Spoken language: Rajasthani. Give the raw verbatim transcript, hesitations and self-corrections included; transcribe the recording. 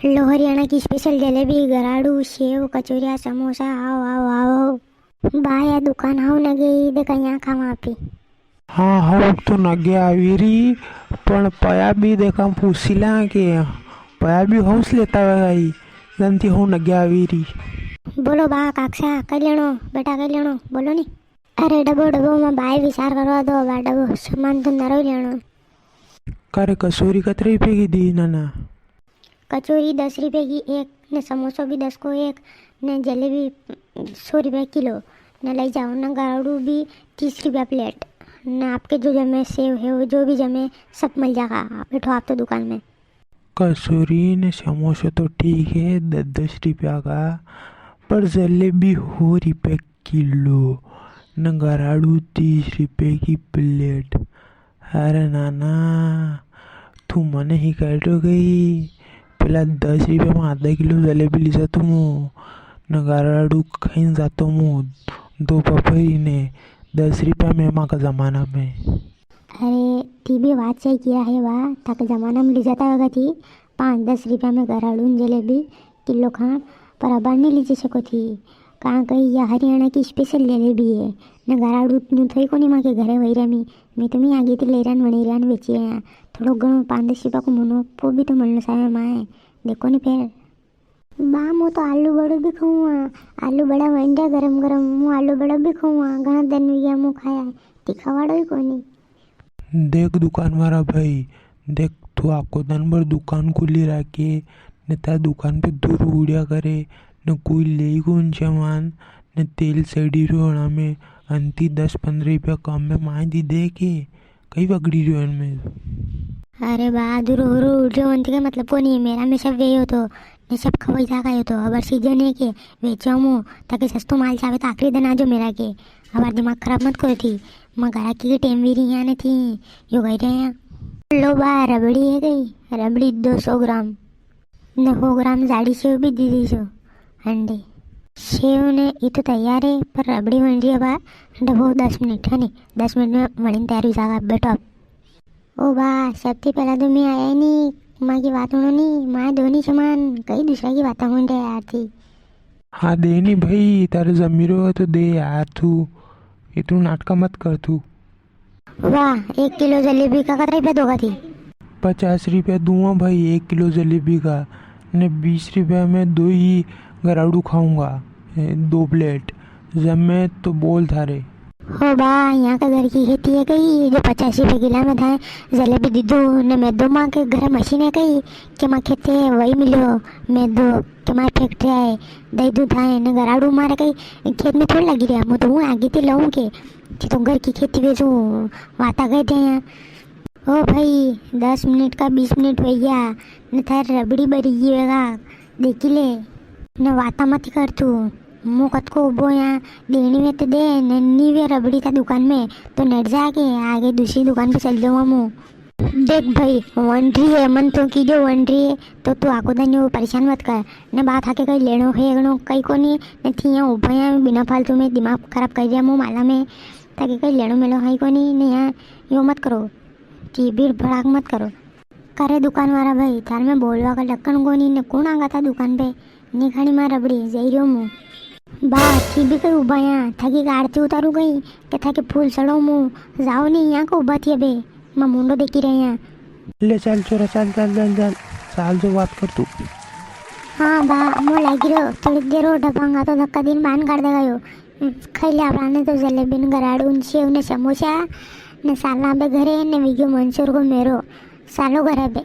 लो हरियाणा की special जलेबी, गराड़ू, सेव, कचौरिया, समोसा, आओ, आओ, आओ। बा, या दुकान हाउ नगे, देखा यहाँ खावा आपी। हाँ, हाउ तो नगे आवी री, पण पया भी देखा पूछी ला के पया भी हाउस लेता वेगा ही, जानती हाउ नगे आवी री। बोलो बा, काकसा, कई लेनो, बेटा, कई लेनो, बोलो नी। अरे डबो, डबो, मां बाय विचार करवा दो, बा, डबो, सामान तो नरो ही लेनो। का रे, कचौरी कतरे रुपया की दी नाना? कचौरी दस रुपया की एक, ने समोसो भी दस को एक, ने जलेबी सौ रुपया किलो, ने लई जाओ, ने गराड़ू भी तीस रुपया plate, ने आपके जो जमे सेव है, वो जो भी जमे, सब मिल जाएगा। बैठो आप तो दुकान में। कचौरी ने समोसो तो ठीक है, दस दस रुपया का, पर जलेबी हो रुपया किलो, ने गराड़ू तीस रुपया की plate। अरे नाना, तू मने ही कह रहो गई, पेला दस रुपया में आधा किलो जलेबी ली जातो मु, ने गराड़ू खाई जातो मु, दो पपई ने, दस रुपया में मां का जमाना में। अरे, ती भी बात सही किया है वा, थाके जमाना में ली जाता वेगा थी, पाँच दस रुपया में गराड़ू ने जलेबी किलो खान, पर अबार नी ली जा सको थी। कां कही या हरियाणा की special जलेबी है, ने गराड़ू न्यू थोई कोनी मां के घरे वई रमी, मैं तो मी आगे थी ले रन वणी रन बेची है। थोड़ो घणो पाँच दस रुपया को मुनाफो भी तो मिलनो सावे माए, देखो नी फेर। बा, मु तो आलू बड़ो भी खाऊंगा, आलू बड़ा वंड्या गरम गरम, मु आलू बड़ा भी खाऊंगा, घणा दिन हुई गया मु खाया है, तीखा वाड़ो ही कोनी। देख दुकान वाला भाई, देख तू आको दन भर दुकान खुली राखे, ने तार दुकान पे धूर उड़्या करे, ने कोई ले ही कोनी सामान, ने तेल सड़ी रह्यो अणा में, अंती दस पन्द्रह रुपया कम में माय दी दे के, कई बगड़ी रह्यो इनमें। अरे बा, धूर उड़्यो अंती के मतलब कोनी, मेरा में सब वे हो तो, ने सब खवाई जागा हो तो, अबार season है के, वेचो मु, ताके सस्तो माल चावे तो आखिरी दिन आजो मेरा के। अबार दिमाग खराब मत करो थी, मां ग्राहकी की टेम भी रही है ने थी, यो कही रहे हैं। लो बा, रबड़ी है गई, रबड़ी दो सौ ग्राम, ने सौ ग्राम जाड़ी सेव भी दी दीजो, अंडे। सेव ने ई तो तैयार है, पर रबड़ी बन रही है बा, डबो दस मिनट है नी, दस मिनट में बनी तैयार हो जागा, बैठो आप। ओ बा, सबती पहला तो मैं आया ही नी, मां की बात सुनो नी, मां दो नी सामान, कई दूसरा की बात सुन रहे यार थी। हाँ दे नी भाई, तारे जमीरो है तो दे यार तू, इतनू नाटका मत कर तू। वाह, एक किलो जलेबी का कतरा रुपया दोगा थी? पचास रुपया दूंगा भाई एक किलो जलेबी का, ने बीस रुपया में दो ही गराड़ू खाऊंगा, ए, दो plate। जमे तो बोल थारे। हो बा, यहाँ का घर की खेती है कई, जो पचास रुपया किला में थाए जलेबी दीदू, ने मैदो माँ के घर मशीन है कई, के माँ खेते वही मिलो मैदो, के माँ factory है, दई दूँ थाए, ने गराड़ू मारे कई खेत में थोड़ी लगी रहा, मु तो हूँ आगे थी लाऊं के, थी तो घर की खेती बेचूं, वाता कह दे यहाँ। ओ भाई, दस मिनट का बीस मिनट हो गया, ने थारे रबड़ी बरी गई होगा, देखी ले। ने वाता मत कर तू, मु कतको उबो यहाँ, देनी वे तो दे, ने नी वे रबड़ी था दुकान में, तो नट जाके आगे दूसरी दुकान पे चल जाऊंगा मु। देख भाई, वनरी है, मन तो की जो वनरी है, तो तू आको दन यो परेशान मत कर। ने बात आके कई लेनो है, एगनो कई कोनी, ने थी यहाँ उबा यहाँ बिना फालतू में दिमाग खराब कर दिया मु माला में, ताकि कई लेनो मेलो है कोनी, ने यहाँ यो मत करो। ती भीड़ भड़ाक मत करो। करे दुकान वाला भाई, थार में बोलवा का लक्षण कोनी ने, कुण आगा था दुकान पे? नी खानी मार रबड़ी, जई रियो मु। बा, थी भी कई उबा यां, थाकी आरती उतारू कई, के थाके फूल चढ़ाऊ मु, जाओ नी, यां का उबा थी अबे, मां मुंडो देखी रहे यां। ले चल छोरा, चल, चल, चल, चल, चाल जो बात कर तू। हाँ बा, मो लागी रियो, थोड़ी देर और ढपांगा तो धक्का दीन बान कर देगा यो। खाई ले आपणा ने तो जलेबी ने गराड़ू ने सेव ने समोसा ने साला बे घरे ने वीग्यो मंसूर को मेरो सालो घरे बे।